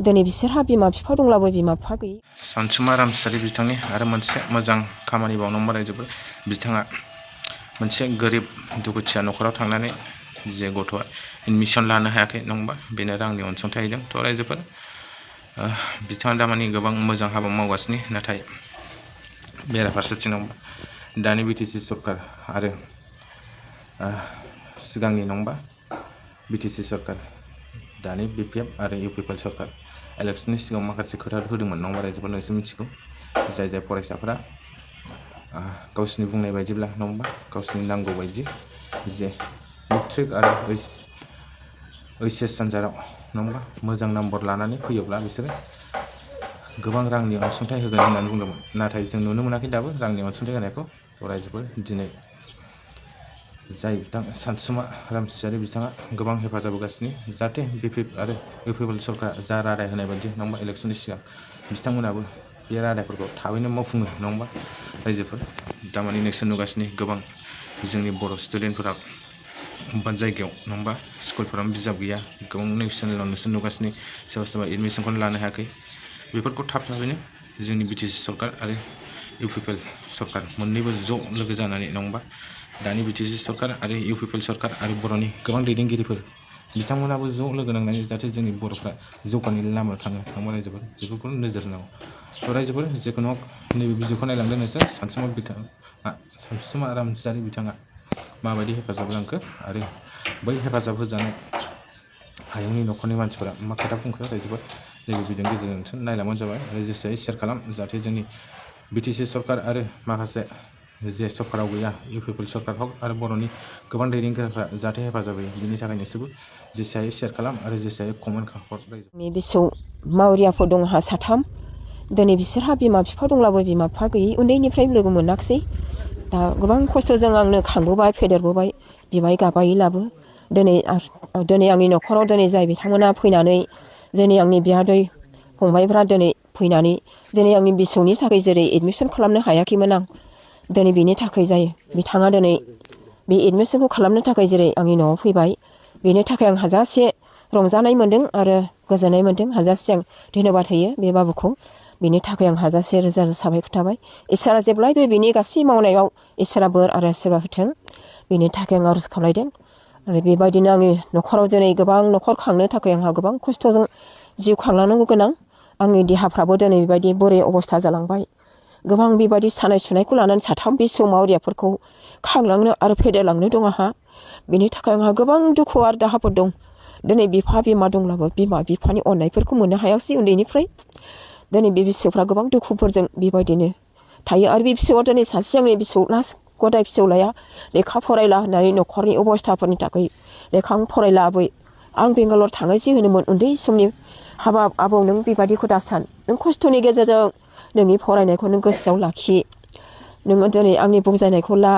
दिनै बिसोरहा बिमा बिफा दंब्लाबो बिमा बिफा गैयै सानसुमा रामसियारि बिथांनि आरो मोनसे मोजां खामानि बावनां बारायजोबो बिथाङा मोनसे गोरिब दुखुथिया न'खराव थांनानै जे गथ'आ एडमिसन लानो हायाखै नङाबा बेनो रांनि अनसुंथाइ होदों थ' रायजोफोर बिथाङा दामानि गोबां मोजां हाबा मावगासिनो नाथाय बेराफारसेथिं नङाबा दानि बिटिसि सरकार आरो सिगांनि नङाबा बिटिसि सरकार दानि बिपिएफ आरो इउपिपिएल सरकार इलेक्सननि सिगाङाव माखासे खोथा होदोंमोन नङा होमबा रायजोफोर नोंसोर मिथिगौ जाय फरायसाफोरा गावसिनि बुंनाय बायदिब्ला नङाबा गावसिनि नांगौ बायदि जे मेट्रिक आरो ओइचएस आनजादाव नङाबा मोजां नम्बर लानानै फैयोब्ला बिसोरो गोबां रांनि अनसुंथाइ होगोन होननानै बुंदोंमोन नाथाय जों नुनो मोनाखै दाबो रांनि अनसुंथाइ होनायखौ रायजोफोर दिनै जाय बिथां सानसुमा रामसियारि बिथाङा गोबां हेफाजाब होगासिनो जाहाथे बिपिएफ आरो इउपिपिएल सरकारा जा रादाय होनाय बायदि नङाबा इलेक्सननि सिगां बिथांमोनाबो बे रादायफोरखौ थाबैनो मावफुङो नङाबा रायजोफोर दामानि नोंसोर नुगासिनो गोबां जोंनि बर' स्टुडेन्टफोरा बबेबा जायगायाव नङाबा स्कुलफोरावनो बिजाब गैया गोबां निउस चेनेलाव नोंसोर नुगासिनो सोरबा सोरबा एडमिसनखौनो लानो हायाखै बेफोरखौ थाब थाबैनो जोंनि बिटिसि सरकार आरो इउपिपिएल सरकार मोननैबो ज' लोगो जानानै नङाबा दानि बिटिसि सरकार आरो इउपिपिएल सरकार आरो बर'नि गोबां दैदेनगिरिफोर बिथांमोनाबो ज' लोगो नांनानै जाहाथे जोंनि बर'फ्रा जौगानायनि लामायाव थाङो नङाबा रायजोफोर बेफोरखौ नोजोर होनांगौ थ' रायजोफोर जिखुनु नैबे भिडिअखौ नायलांदों नोंसोर सानसुमा रामसियारि बिथाङा माबायदि हेफाजाब होलांखो आरो बै हेफाजाब होजानाय हायुंनि न'खरनि मानसिफोरा मा खोथा बुंखो रायजोफोर नैबे भिडिअनि गेजेरजों नोंसोर नायलांबानो जाबाय आरो जेसे शेयार खालाम जाहाथे जोंनि बिटिसि सरकार आरो माखासे जे सरकाराव गैया इउपिपिएल सरकार हक आरो बर'नि गोबां दैदेनगिरिफ्रा जाहाथे हेफाजाब होयो बिनि थाखाय नोंसोरबो जेसे हायो शेयार खालाम आरो जेसे हायो कमेन्ट हर। बिसौ मावरियाफोर दं हा साथाम दिनै बिसोरहा बिमा बिफा दंब्लाबो बिमा बिफा गैयै उन्दैनिफ्राय लोगो मोनाखिसै दा गोबां खस्थ'जों आंनो खांबोबाय फेदेरबोबाय बिमाय गाबायलाबो दिनै आंनि न'खराव दिनै जाय बिथांमोना फैनानै दिनै आंनि बियादै फंबायफ्रा दिनै फैनानै दिनै आंनि बिसौनि थाखाय जेरै एडमिसन खालामनो हायाखैमोन आं दिनै बेनि थाखाय जाय बिथाङा दिनै बे एडमिसनखौ खालामनो थाखाय जेरै आंनि न'आव फैबाय बेनि थाखाय आं हाजासे रंजानाय मोन्दों आरो गोजोननाय मोन्दों हाजासे आं धन्यबाद होयो बे बाबुखौ बेनि थाखाय आं हाजासे रोजा रोजा साबायखर थाबाय इसोरा जेब्लायबो बिनि गासै मावनायाव इसोरा बोर आरो आशीर्बाद होथों बेनि थाखाय आं आरज खालायदों आरो बेबायदिनो आंनि न'खराव दिनै गोबां न'खर खांनो थाखाय आंहा गोबां खस्थ'जों जिउ खांलांनांगौ गोनां आंनि देहाफ्राबो दिनै बेबायदि बोरै अबस्था जालांबाय गोबां बेबायदि सानाय सुनायखौ लानानै साथाम बिसौ मावरियाफोरखौ खांलांनो आरो फेदेरलांनो दं आंहा बेनि थाखाय आंहा गोबां दुखु आरो दाहाफोर दं दिनै बिफा बिमा दंब्लाबो बिमा बिफानि अननायफोरखौ मोननो हायाखिसै उन्दैनिफ्राय दिनै बे बिसौफ्रा गोबां दुखुफोरजों बेबायदिनो थायो आरो बे फिसौआ दिनै सासे आंनि फिसौ लास्ट गदाय फिसौलाया लेखा फरायला होननानै न'खरनि अबस्थाफोरनि थाखाय लेखा फरायला आबै आं बेंगालर थांनायसै होनोमोन उन्दै समनि हाबाब आबौ नों बेबायदिखौ दासान नों खस्थ'नि गेजेरजों नोंनि फरायनायखौ नों गोसोआव लाखि नोङो दिनै आंनि बुजायनायखौ ला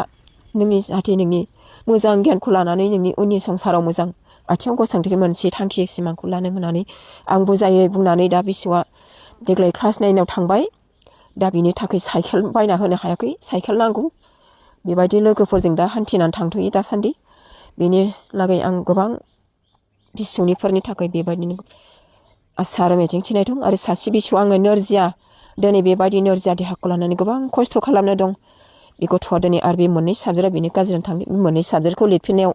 नोंनि जाहाथे नोंनि मोजां गियानखौ लानानै नोंनि उननि संसाराव मोजां आथिङाव गसंथेनो मोनसे थांखि सिमांखौ लानो होननानै आं बुजायै बुंनानै दा बिसौआ देग्लाय क्लास 9 थांबाय दा बिनि थाखाय साइकेल बायना होनो हायाखै साइकेल नांगौ बेबायदि लोगोफोरजों दा हान्थिनानै थांथ'यो दासान्दि बेनि लागै आं गोबां बिसौनिफोरनि थाखाय बेबायदिनो आसा आरो मिजिं थिनाय दं आरो सासे बिसौ आङो नोरजिया दिनै बेबायदि नोरजिया देहाखौ लानानै गोबां खस्थ' खालामनो दं बे गथ'आ दिनै आरो बे मोननै साबजेक्टआ बेनि गाज्रिजों थांदों बे मोननै साबजेक्टखौ लिरफिननायाव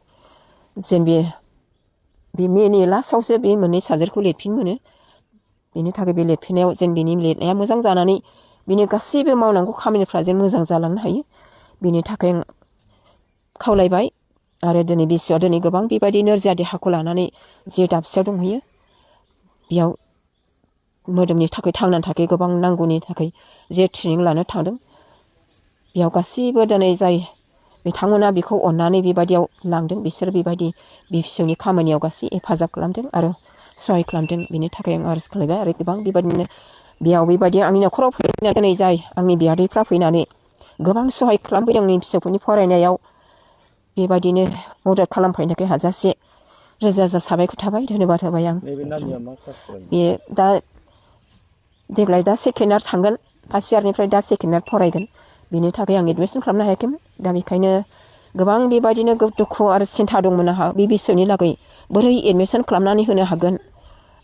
जेन बे मेनि लास्टआवसो बे मोननै साबजेक्टखौ लिरफिन मोनो बेनि थाखाय बे लिरफिननायाव जेन बिनि लिरनाया मोजां जानानै बिनि गासैबो मावनांगौ खामानिफ्रा जेन मोजां जालांनो हायो बेनि थाखाय आं खावलायबाय आरो दिनै बिसौआ दिनै गोबां बेबायदि नोरजिया देहाखौ लानानै जे दाबसेयाव दंहैयो बेयाव मोदोमनि थाखाय थांनानै थाखाय गोबां नांगौनि थाखाय जे ट्रेनिं लानो थांदों बेयाव गासैबो दिनै जाय बिथांमोना बेखौ अननानै बेबायदियाव लांदों बिसोर बेबायदि फिसौनि खामानियाव गासै हेफाजाब खालामदों आरो सहाय खालामदों बेनि थाखाय आं आरज खालायबाय आरो गोबां बेबायदिनो बेयाव बेबायदि आंनि न'खराव फैनानै दिनै जाय आंनि बियादैफ्रा फैनानै गोबां सहाय खालामफैदों आंनि फिसौफोरनि फरायनायाव बेबायदिनो मदद खालामफैनो थाखाय हाजासे रोजा रोजा साबायखर थाबाय धन्यबाद होबाय आं बे दा देग्लाय दा सेकेन्ड इयार थांगोन फार्स्ट इयारनिफ्राय दा सेकेन्ड इयार फरायगोन बेनि थाखाय आं एडमिसन खालामनो हायाखैमोन दा बेखायनो गोबां बेबायदिनो दुखु आरो सिन्था दंमोन आंहा बे बिसौनि लागै बोरै एडमिसन खालामनानै होनो हागोन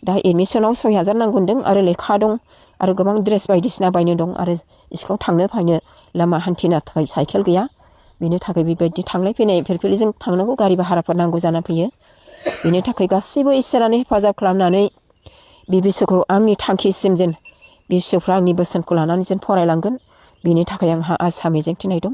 दा एडमिसनाव 6,000 नांगौ होनदों आरो लेखा दं आरो गोबां ड्रेस बायदिसिना बायनो दं आरो स्कुलाव थांनो फैनो लामा हान्थिनो थाखाय साइकेल गैया बेनि थाखाय बेबायदि थांलाय फैनाय फिरफिलिजों थांनांगौ गारि भाराफोर नांगौ जाना फैयो बेनि थाखाय गासैबो इसोरानो हेफाजाब खालामनानै बे बिसोरखौ आंनि थांखिसिम जेन बे फिसौफ्रा आंनि बोसोनखौ लानानै जेन फरायलांगोन बेनि थाखाय आंहा आसा मिजिंथिनाय दं